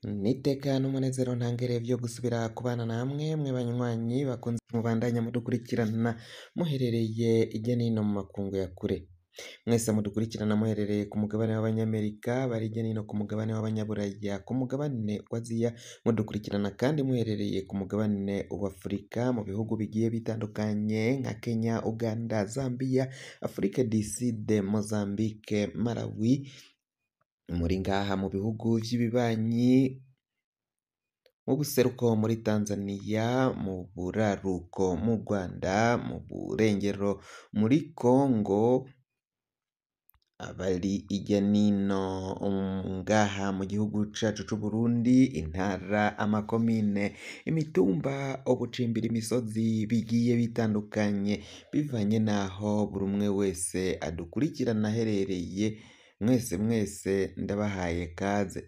N'iteka n'umunezero ntangere vyo gusubira kubana namwe mwe banywanyi bakunze mubandanya mudukurikirana muherereye irya nino mu makungu ya kure. Mwese mudukurikirana muherereye ku mugabane w'abanyamerika, bari hirya no hino ku mugabane w'abanyaburaya, ku mugabane wa Aziya, mudukurikirana kandi muherereye ku mugabane w'Afurika mu bihugu bigiye bitandukanye nka Kenya, Uganda, Zambia, Afrique du Sud, Mozambique, Malawi, muri ngaha mu bihugu vy'ibibanyi, mu buseruko muri Tanzania, mu buraruko mu Rwanda, mu burengero muri Congo, abari irya nino ngaha mu gihugu cacu c'Uburundi, intara, amakomine, imitumba, ubucimbira imisozi bigiye bitandukanye bivanye n'aho buri umwe wese adukurikirana aherereye, mwese mwese ndabahaye kaze.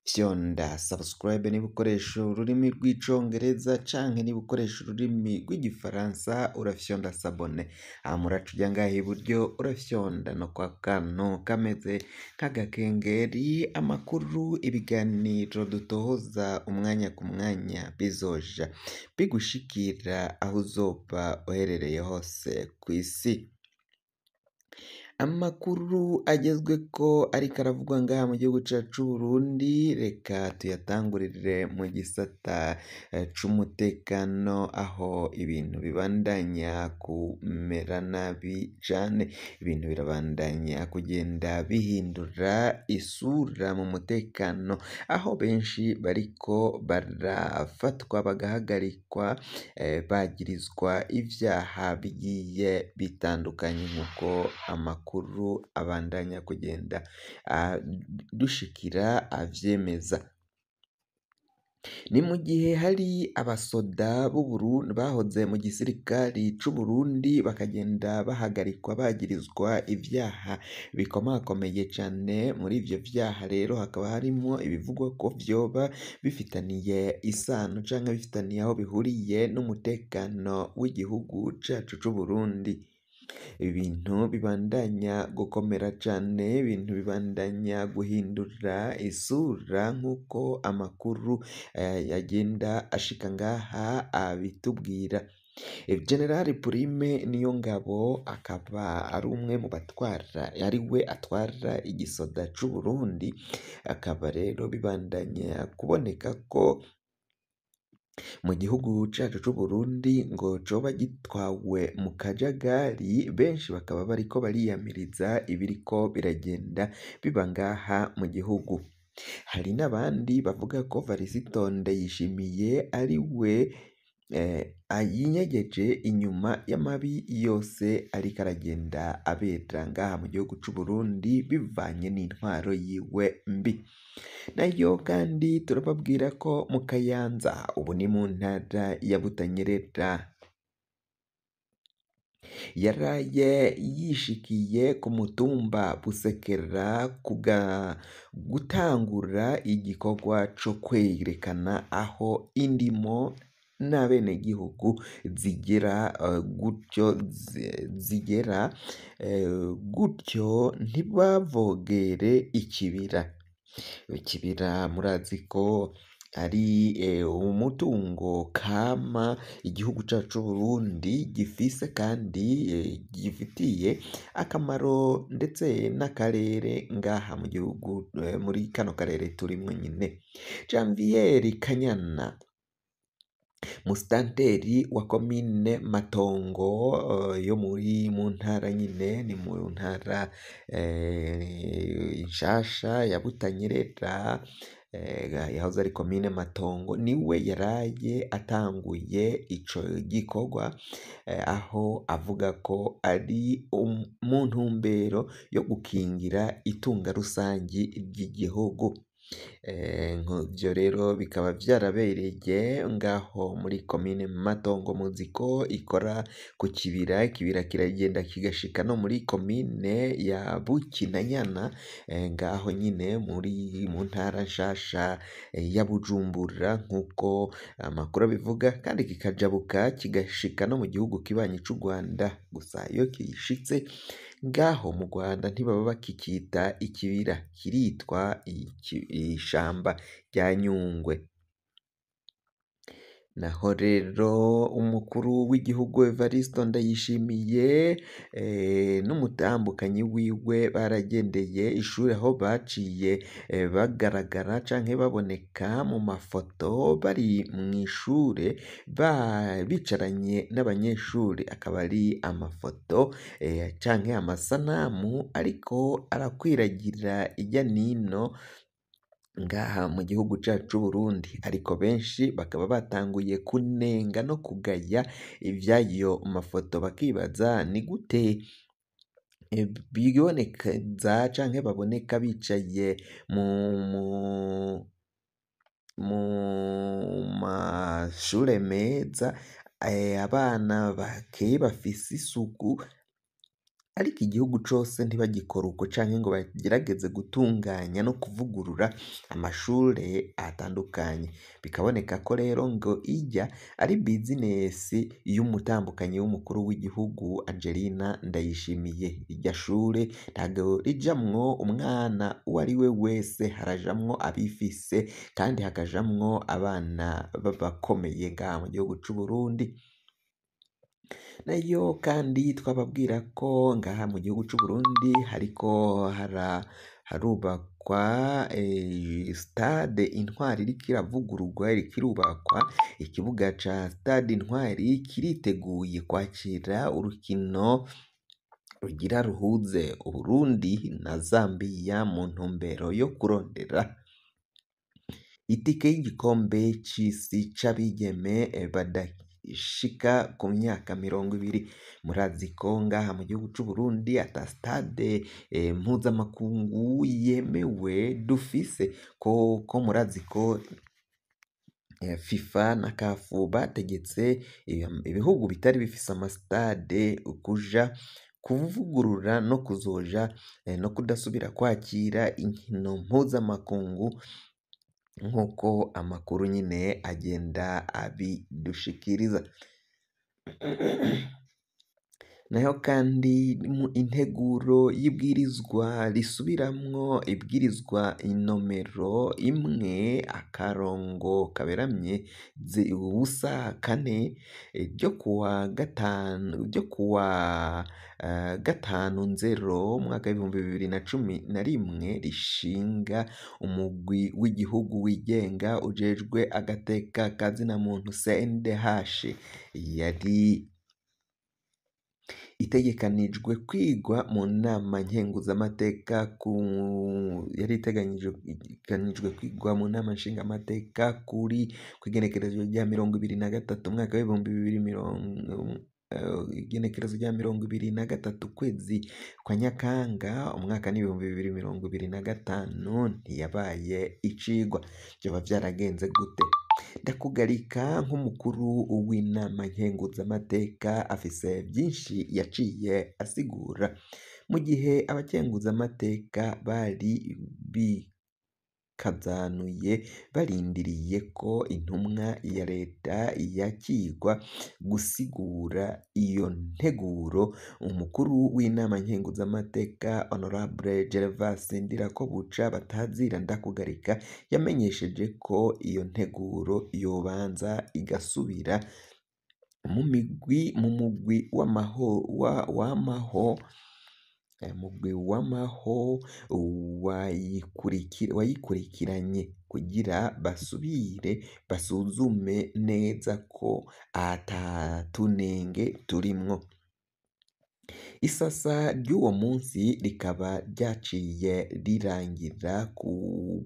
Fyonda subscribe niba ukoresha ururimi rw'icongereza canke niba ukoresha ururimi rw'igifaransa urafyonda s'abonner, hama uraca uja ngaha iburyo urafyonda no kwa kantu kameze nk'agakengeri, amakuru, ibiganiro dutohoza umwanya ku mwanya bizoja bigushikira aho uzoba uherereye hose kw'isi. Amakuru agezweko ariko aravugwa ngaha mu gihugu cacu c'Uburundi, reka tuyatangurire mu gisata c'umutekano aho ibintu bibandanya kumera nabi cane, ibintu birabandanya kugenda bihindura isura mu mutekano, aho benshi bariko barafatwa bagahagarikwa bagirizwa ivyaha bigiye bitandukanye nkuko amakuru abandanya kugenda adushikira avyemeza. Ni mu gihe hari abasoda bahoze mu gisirikari c'Uburundi bakagenda bahagarikwa bagirizwa ivyaha bikomakomeye cane, muri ivyo vyaha rero hakaba harimwo ibivugwa ko vyoba bifitaniye isano canke bifitaniye aho bihuriye n'umutekano w'igihugu cacu c'Uburundi. Ibintu bibandanya gukomera cane, ibintu bibandanya guhindura isura nk'uko amakuru agenda ashika ngaha abitubwira. General Prime Niyongabo akaba ari umwe mu batwara, ariwe atwara igisoda c'Uburundi, akaba rero bibandanya kuboneka ko mu gihugu cacu c'Uburundi ngo coba gitwawe mu kajagari, benshi bakaba bariko bariyamiriza ibiriko biragenda biba ngaha mu gihugu. Hari n'abandi bavuga ko Varisito Ndayishimiye ariwe yinyegeje inyuma y'amabi yose ariko aragenda abera ngaha mu gihugu c'Uburundi bivanye n'intwaro yiwe mbi. Nayo kandi turababwira ko mu Kayanza ubu ni mu ntara ya Butanyerera, yaraye yishikiye ku mutumba Busekera gutangura igikorwa co kwerekana aho indimo n'abenegihugu zigera gutyo zigera gutyo ntibavogere ikibira. Ikibira murazi ko ari umutungo kama igihugu cacu c'Uburundi gifise kandi gifitiye akamaro ndetse n'akarere ngaha mu gihugu muri kano karere turimwo nyene. Janviere Kanyana musitanteri wa komine Matongo yo muri mu ntara nyine ni mu ntara nshasha ya Butanyerera yahoze ari komine Matongo, niwe yaraye atanguye ico gikorwa aho avuga ko ari mu ntumbero yo gukingira itunga rusangi ry'igihugu. Ivyo rero bikaba vyarabereye ngaho muri komine Matongo, muzi ko ikora ku kibira, ikibira kiragenda kigashika no muri komine ya Bukinanyana, ngaho nyine muri mu ntara nshasha ya Bujumbura nk'uko amakuru abivuga, kandi kikajabuka kigashika no mu gihugu kibanyi c'u Rwanda, gusa iyo gishitse Ngaho mu Rwanda ntibaba bakikita ikibira, kiritwa ishamba rya Nyungwe. Naho rero umukuru w'igihugu Evaristo Ndayishimiye n'umutambukanyi wiwe baragendeye ishure aho baciye bagaragara canke baboneka mu mafoto bari mw'ishure bicaranye n'abanyeshure, akaba ari amafoto canke amasanamu ariko arakwiragira irya nino ngaha mu gihugu cacu c'Uburundi, ariko benshi bakaba batanguye kunenga no kugaya ivy'ayo mafoto, bakibaza ni gute bibonekeza canke baboneka bicaye mu mashure meza, abana bakeye bafise isuku, ariko igihugu cose ntibagikora uko canke ngo bagerageze gutunganya no kuvugurura amashure atandukanye. Bikaboneka ko rero ngo irya ari bizinesi y'umutambukanyi w'umukuru w'igihugu Angelina Ndayishimiye. Irya shure ntabwo rijamwo umwana uwo ari we wese, harajamwo abifise kandi hakajamwo abana b'abakomeye ngaha mu gihugu c'Uburundi. Nayo kandi twababwira ko ngaha mu gihugu c'Uburundi hariko harubakwa stade Intwari iriko iravugururwa, iriko irubakwa. Ikibuga ca stade Intwari kiriteguye kwakira urukino rugira ruhuze Uburundi na Zambiya mu ntumbero yo kurondera itike y'igikombe c'isi c'abigeme badashika ku myaka 20. Murazi ko ngaha mu gihugu c'Uburundi ata stade mpuzamakungu yemewe dufise, ko murazi ko FIFA na CAF bategetse ibihugu bitari bifise amastade kuja kuvugurura no kuzoja no kudasubira kwakira inkino mpuzamakungu, nk'uko amakuru nyine agenda abidushikiriza. Nayo kandi mu integuro y'ibwirizwa risubiramwo ibwirizwa inomero 1 akarongo kaberamye 04 ryo kuwa gatanu ryo kuwa 5 Nzero umwaka w'2011 rishinga umugwi w'igihugu wigenga ujejwe agateka ka zina muntu CNDH, yari itegekanijwe kwigwa mu nama nkenguzamateka yari itegekanijwe kwigwa mu nama nshingamateka kuri kw'igenekerezo rya 23 umwaka w'2020, igenekerezo rya 23 ukwezi kwa Nyakanga umwaka n'2025 ntiyabaye icigwa. Vyoba vyaragenze gute? Ndakugarika nk'umukuru w'inama nkenguzamateka afise vyinshi yaciye asigura, mu gihe abakenguzamateka bari bikazanuye barindiriye ko intumwa ya leta yakigwa gusigura iyo nteguro. Umukuru w'inama nkenguzamateka Honorable Gervas Ndirakobuca batazira Ndakugarika yamenyesheje ko iyo nteguro yobanza igasubira mu migwi mu mugwi w'amaho mugwi w'amaho wayikurikiranye kugira basubire basuzume neza ko ata tunenge turimwo. Isasa ry'uwo munsi rikaba ryaciye rirangira ku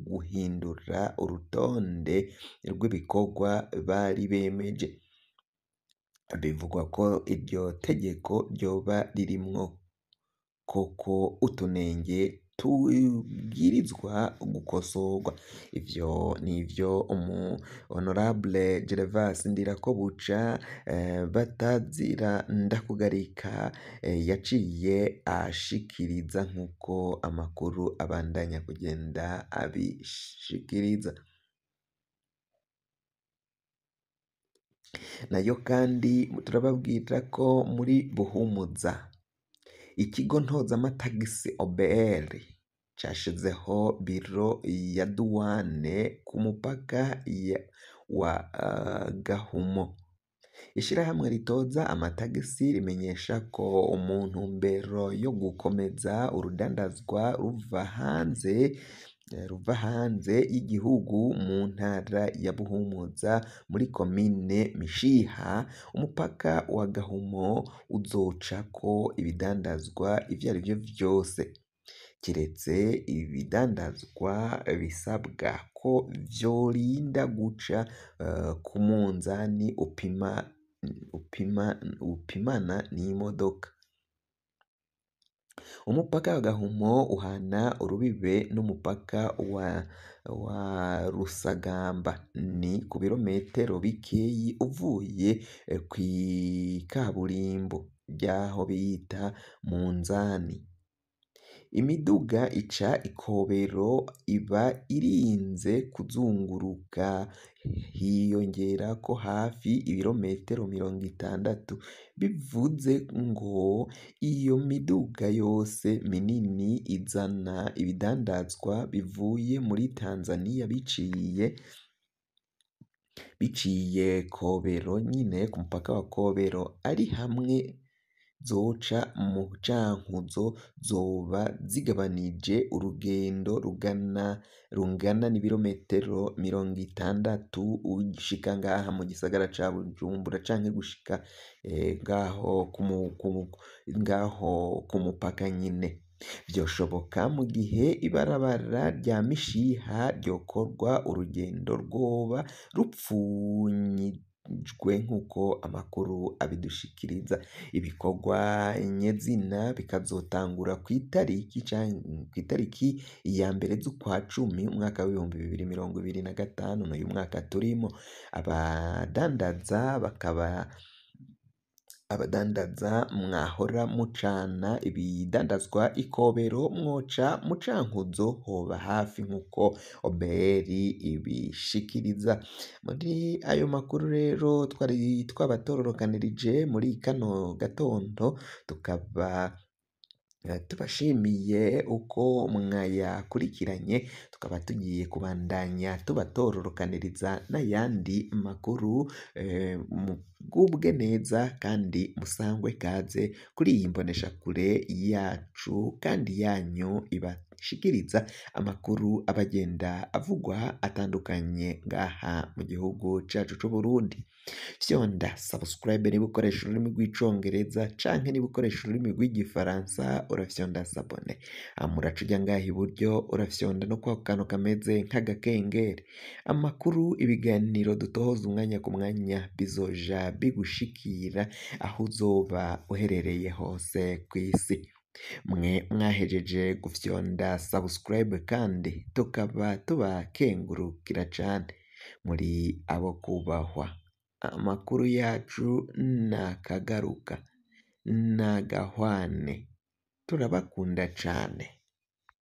guhindura urutonde rw'ibikorwa bari bemeje. Bivugwa ko iryo tegeko ryoba ririmwo koko utunenge tubwirizwa gukosorwa. Ivyo nivyo umu Honorable Gervas Ndirakobuca batazira Ndakugarika yaciye ashikiriza, nk'uko amakuru abandanya kugenda abishikiriza. Nayo kandi turababwira ko muri Buhumuza Ikigo ntozamatagisi OBR cashizeho biro ya duwane ku mupaka wa Gahumo. Ishirahamwe ritoza amatagisi rimenyesha ko mu ntumbero yo gukomeza urudandazwa ruva hanze y'igihugu mu ntara ya Buhumuza muri komine Mishiha, umupaka wa Gahumo uzocako ibidandazwa ivyo arivyo vyose, kiretse ibidandazwa bisabwa ko vyorinda guca ku munzani upimana n'imodoka. Umupaka wa Gahumo uhana urubibe n'umupaka wa Rusagamba, ni ku birometero bikeyi uvuye kw'ikaburimbo ry'aho bita Munzani. Imiduga ica ikobero iba irinze kuzunguruka, hiyongerako hafi ibirometero 60, bivuze ngo iyo miduga yose minini izana ibidandazwa bivuye muri Tanzania biciye Kobero nyine ku mupaka wa Kobero, ari hamwe zoca mu Cankuzo zoba zigabanije urugendo rungana n'ibirometero 60 ushika ngaha mu gisagara ca Bujumbura canke gushika ngaho ku mupaka nyine. Vyoshoboka mu gihe ibarabara rya Mishiha ryokorwa, urugendo rwoba rupfunyijwe nk'uko amakuru abidushikiriza. Ibikorwa nyezina bikazotangura kw'itariki ya 1 z'ukwa 10 umwaka w'2025, n'uyu mwaka turimo. Abadandaza mwahora mucana ibidandazwa ikobero mwoca mu Cankuzo hoba hafi nk'uko OBR ibishikiriza. Muri ayo makuru rero twari twabatororokanirije muri kano gatondo, tukaba tubashimiye uko mwayakurikiranye, tukaba tugiye kubandanya tubatororokaniriza n'ayandi makuru. Mugubwe neza kandi musangwe kaze kuri iyi mboneshakure yacu kandi yanyu ibashikiriza amakuru abagenda avugwa atandukanye ngaha mu gihugu cacu c'Uburundi. Fyonda subscribe niba ukoresha ururimi rw'icongereza canke niba ukoresha ururimi rw'igifaransa urafyonda s'abonner, hama uraca uja ngaha iburyo urafyonda no kwako kantu kameze nk'agakengeri. Amakuru, ibiganiro dutohoza umwanya ku mwanya bizoja bigushikira aho uzoba uherereye hose kw'isi. Mwe mwahejeje gufyonda subscribe kandi tukaba tubakengurukira cane, muri abo kubahwa. Amakuru yacu nakagaruka, nagahwane, turabakunda cane.